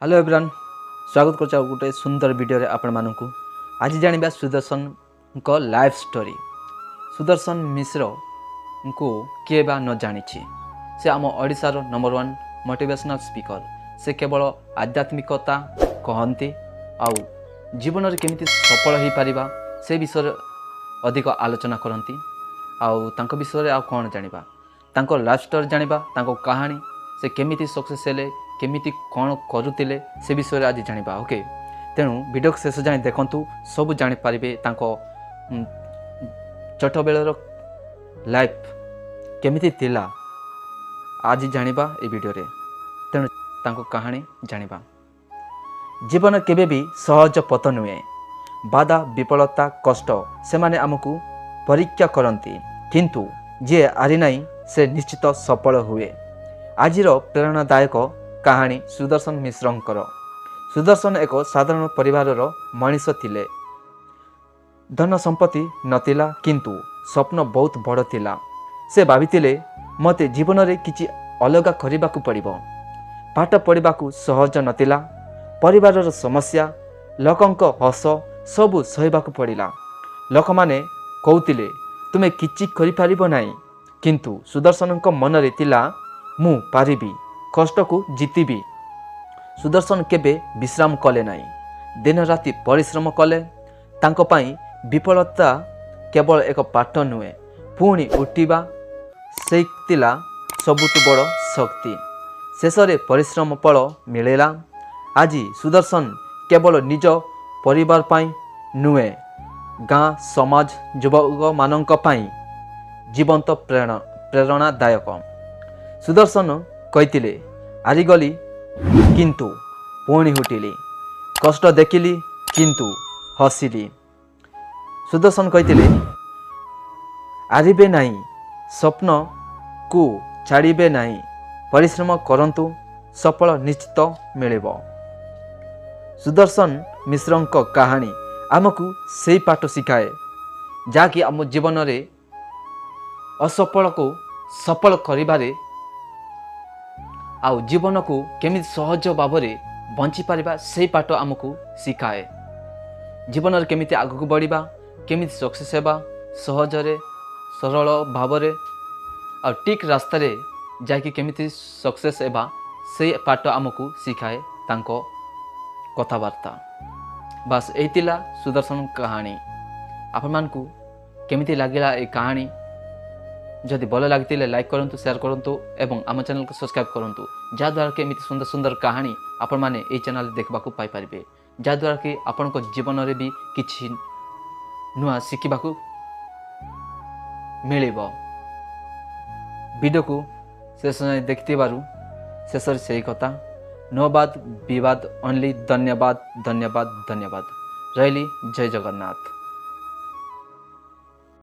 Hello everyone, ସ୍ୱାଗତ କରୁଛି ଆଉ ଗୋଟେ ସୁନ୍ଦର ଭିଡ଼ିଓରେ ଆପଣମାନଙ୍କୁ। ଆଜି ଜାଣିବା ସୁଦର୍ଶନଙ୍କ ଲାଇଫ୍ ଷ୍ଟୋରି। ସୁଦର୍ଶନ ମିଶ୍ରଙ୍କୁ କିଏ ବା ନ ଜାଣିଛି? ସେ ଆମ ଓଡ଼ିଶାର ନମ୍ବର 1 ମୋଟିଭେସନାଲ୍ ସ୍ପିକର। ସେ କେବଳ ଆଧ୍ୟାତ୍ମିକତା କହନ୍ତି ଆଉ ଜୀବନରେ କେମିତି ସଫଳ ହୋଇପାରିବା ସେ ବିଷୟରେ ଅଧିକ ଆଲୋଚନା କରନ୍ତି। ଆଉ ତାଙ୍କ ବିଷୟରେ ଆଉ କ'ଣ ଜାଣିବା? ତାଙ୍କ ଲାଇଫ୍ ଷ୍ଟୋରି ଜାଣିବା, ତାଙ୍କ କାହାଣୀ, ସେ କେମିତି ସକ୍ସେସ୍ ହେଲେ, କେମିତି କ'ଣ କରୁଥିଲେ, ସେ ବିଷୟରେ ଆଜି ଜାଣିବା। ଓକେ, ତେଣୁ ଭିଡ଼ିଓକୁ ଶେଷ ଯାଏଁ ଦେଖନ୍ତୁ, ସବୁ ଜାଣିପାରିବେ। ତାଙ୍କ ଛୋଟବେଳର ଲାଇଫ୍ କେମିତି ଥିଲା ଆଜି ଜାଣିବା ଏ ଭିଡ଼ିଓରେ। ତେଣୁ ତାଙ୍କ କାହାଣୀ ଜାଣିବା। ଜୀବନ କେବେ ବି ସହଜ ପଥ ନୁହେଁ। ବାଧା, ବିଫଳତା, କଷ୍ଟ, ସେମାନେ ଆମକୁ ପରୀକ୍ଷା କରନ୍ତି। କିନ୍ତୁ ଯିଏ ହାରି ନାହିଁ, ସେ ନିଶ୍ଚିତ ସଫଳ ହୁଏ। ଆଜିର ପ୍ରେରଣାଦାୟକ କାହାଣୀ ସୁଦର୍ଶନ ମିଶ୍ରଙ୍କର। ସୁଦର୍ଶନ ଏକ ସାଧାରଣ ପରିବାରର ମଣିଷ ଥିଲେ। ଧନ ସମ୍ପତ୍ତି ନଥିଲା, କିନ୍ତୁ ସ୍ୱପ୍ନ ବହୁତ ବଡ଼ ଥିଲା। ସେ ଭାବିଥିଲେ, ମୋତେ ଜୀବନରେ କିଛି ଅଲଗା କରିବାକୁ ପଡ଼ିବ। ପାଠ ପଢ଼ିବାକୁ ସହଜ ନଥିଲା। ପରିବାରର ସମସ୍ୟା, ଲୋକଙ୍କ ହସ, ସବୁ ସହିବାକୁ ପଡ଼ିଲା। ଲୋକମାନେ କହୁଥିଲେ, ତୁମେ କିଛି କରିପାରିବ ନାହିଁ। କିନ୍ତୁ ସୁଦର୍ଶନଙ୍କ ମନରେ ଥିଲା, ମୁଁ ପାରିବି, କଷ୍ଟକୁ ଜିତିବି। ସୁଦର୍ଶନ କେବେ ବିଶ୍ରାମ କଲେ ନାହିଁ। ଦିନ ରାତି ପରିଶ୍ରମ କଲେ। ତାଙ୍କ ପାଇଁ ବିଫଳତା କେବଳ ଏକ ପାଠ ନୁହେଁ, ପୁଣି ଉଠିବା ସେଇ ଥିଲା ସବୁଠୁ ବଡ଼ ଶକ୍ତି। ଶେଷରେ ପରିଶ୍ରମ ଫଳ ମିଳିଲା। ଆଜି ସୁଦର୍ଶନ କେବଳ ନିଜ ପରିବାର ପାଇଁ ନୁହେଁ, ଗାଁ, ସମାଜ, ଯୁବକମାନଙ୍କ ପାଇଁ ଜୀବନ୍ତ ପ୍ରେରଣାଦାୟକ। ସୁଦର୍ଶନ କହିଥିଲେ, ହାରିଗଲି କିନ୍ତୁ ପୁଣି ଉଠିଲି, କଷ୍ଟ ଦେଖିଲି କିନ୍ତୁ ହସିଲି। ସୁଦର୍ଶନ କହିଥିଲେ, ହାରିବେ ନାହିଁ, ସ୍ୱପ୍ନକୁ ଛାଡ଼ିବେ ନାହିଁ, ପରିଶ୍ରମ କରନ୍ତୁ, ସଫଳ ନିଶ୍ଚିତ ମିଳିବ। ସୁଦର୍ଶନ ମିଶ୍ରଙ୍କ କାହାଣୀ ଆମକୁ ସେଇ ପାଠ ଶିଖାଏ, ଯାହାକି ଆମ ଜୀବନରେ ଅସଫଳକୁ ସଫଳ କରିବାରେ ଆଉ ଜୀବନକୁ କେମିତି ସହଜ ଭାବରେ ବଞ୍ଚିପାରିବା, ସେଇ ପାଠ ଆମକୁ ଶିଖାଏ। ଜୀବନରେ କେମିତି ଆଗକୁ ବଢ଼ିବା, କେମିତି ସକ୍ସେସ୍ ହେବା ସହଜରେ, ସରଳ ଭାବରେ ଆଉ ଠିକ୍ ରାସ୍ତାରେ ଯାଇକି କେମିତି ସକ୍ସେସ୍ ହେବା, ସେଇ ପାଠ ଆମକୁ ଶିଖାଏ ତାଙ୍କ କଥାବାର୍ତ୍ତା। ବାସ୍, ଏଇ ଥିଲା ସୁଦର୍ଶନ କାହାଣୀ। ଆପଣମାନଙ୍କୁ କେମିତି ଲାଗିଲା ଏ କାହାଣୀ? ଯଦି ଭଲ ଲାଗିଥିଲେ ଲାଇକ୍ କରନ୍ତୁ, ସେୟାର କରନ୍ତୁ ଏବଂ ଆମ ଚ୍ୟାନେଲକୁ ସବସ୍କ୍ରାଇବ୍ କରନ୍ତୁ, ଯାହାଦ୍ୱାରା କି ଏମିତି ସୁନ୍ଦର ସୁନ୍ଦର କାହାଣୀ ଆପଣମାନେ ଏଇ ଚ୍ୟାନେଲରେ ଦେଖିବାକୁ ପାଇପାରିବେ, ଯାହାଦ୍ୱାରା କି ଆପଣଙ୍କ ଜୀବନରେ ବି କିଛି ନୂଆ ଶିଖିବାକୁ ମିଳିବ। ଭିଡ଼ିଓକୁ ଶେଷ ଯାଏଁ ଦେଖିଥିବାରୁ ଶେଷରେ ସେଇ କଥା, ନୋ ବାଦ ବିବାଦ, ଓନ୍ଲି ଧନ୍ୟବାଦ, ଧନ୍ୟବାଦ, ଧନ୍ୟବାଦ। ରହିଲି, ଜୟ ଜଗନ୍ନାଥ।